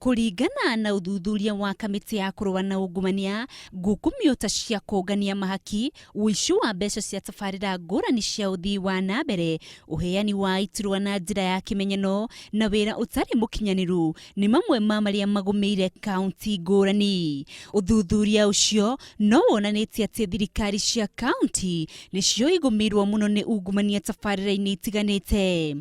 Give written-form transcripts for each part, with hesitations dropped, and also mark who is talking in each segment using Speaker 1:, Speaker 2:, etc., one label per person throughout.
Speaker 1: Kũringana na ũthuthuria wa kamĩtĩ ya kũrũa na ungumania, ngukumio ta cia kũngania mahaki, ũici wa mbeca cia tabarĩra ngũrani cia ũthii wa na mbere, ũheani wa iturwa na njĩra ya kĩmenyano na wĩra ũtarĩ mũkinyanĩru nĩ mamwe ma marĩa magũmĩire kaunti ngũrani. Ũthuthuria ũcio no wonanĩtie atĩ thirikari cia kaunti nĩcio igũmĩirwo mũno nĩ ungumania tabarĩra-inĩ itiganĩte.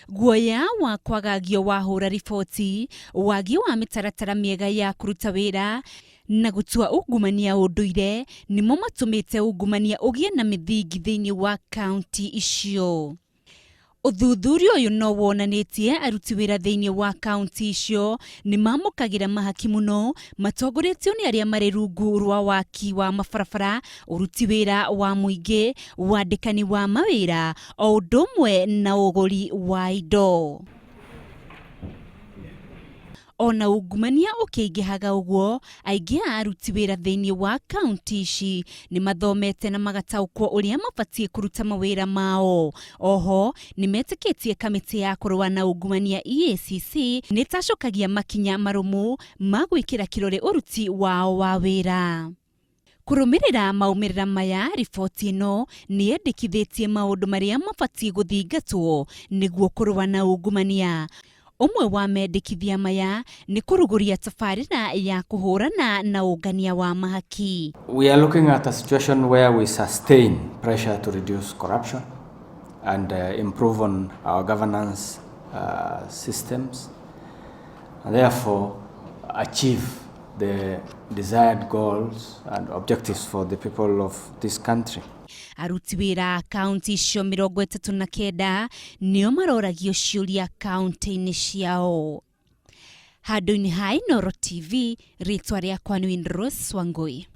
Speaker 1: Guoya wa kwagagio wahũra riboti, wagi wa mĩtaratara mĩega ya kũruta wĩra na gũtua ungumania ũndũire nĩmo matũmĩte ungumania ũgĩe na mĩthingi thĩinĩ wa kaunti icio. Ũthuthuria ũyũ no wonanĩtie aruti wĩra thĩinĩ wa kaunti icio nĩ mamũkagĩra mahaki mũno matongoretio nĩ arĩa marĩ rungu rwa waki wa mabarabara, ũruti wĩra wa mũingĩ, wandĩkani wa mawĩra o ũndũ ũmwe na ũgũri wa indo. Ona ungumania ũkĩingĩhaga ũguo, aingĩ a aruti wĩra thĩinĩ wa kaunti ici nĩ mathomete na magataũkwo ũrĩa mabatiĩ kũruta mawĩra mao. Oho, nĩ metĩkĩtie kamĩtĩ ya kũrũa na ungumania EACC nĩ ĩtacũkagia makinya marũmu ma gwĩkĩra kĩrore ũruti wao wa wĩra. Kũrũmĩrĩra maumĩrĩra maya, riboti ĩno nĩ yendekithĩtie maũndũ marĩa mabatiĩ gũthingatwo nĩguo kũrũa na ungumania. Ũmwe wa mendekithia maya nĩ kũrugũria tabarĩra ya kũhũrana na ũngania wa mahaki.
Speaker 2: We are looking at a situation where we sustain pressure to reduce corruption and improve on our governance systems and therefore achieve the desired goals and objectives for the people of this country.
Speaker 1: Aruti wĩra a kaunti icio 39 nĩo maroragio ciũria kaunti-inĩ ciao. Handũ-inĩ ha Inooro TV, rĩtwa rĩakwa nĩ Windrose Wangui.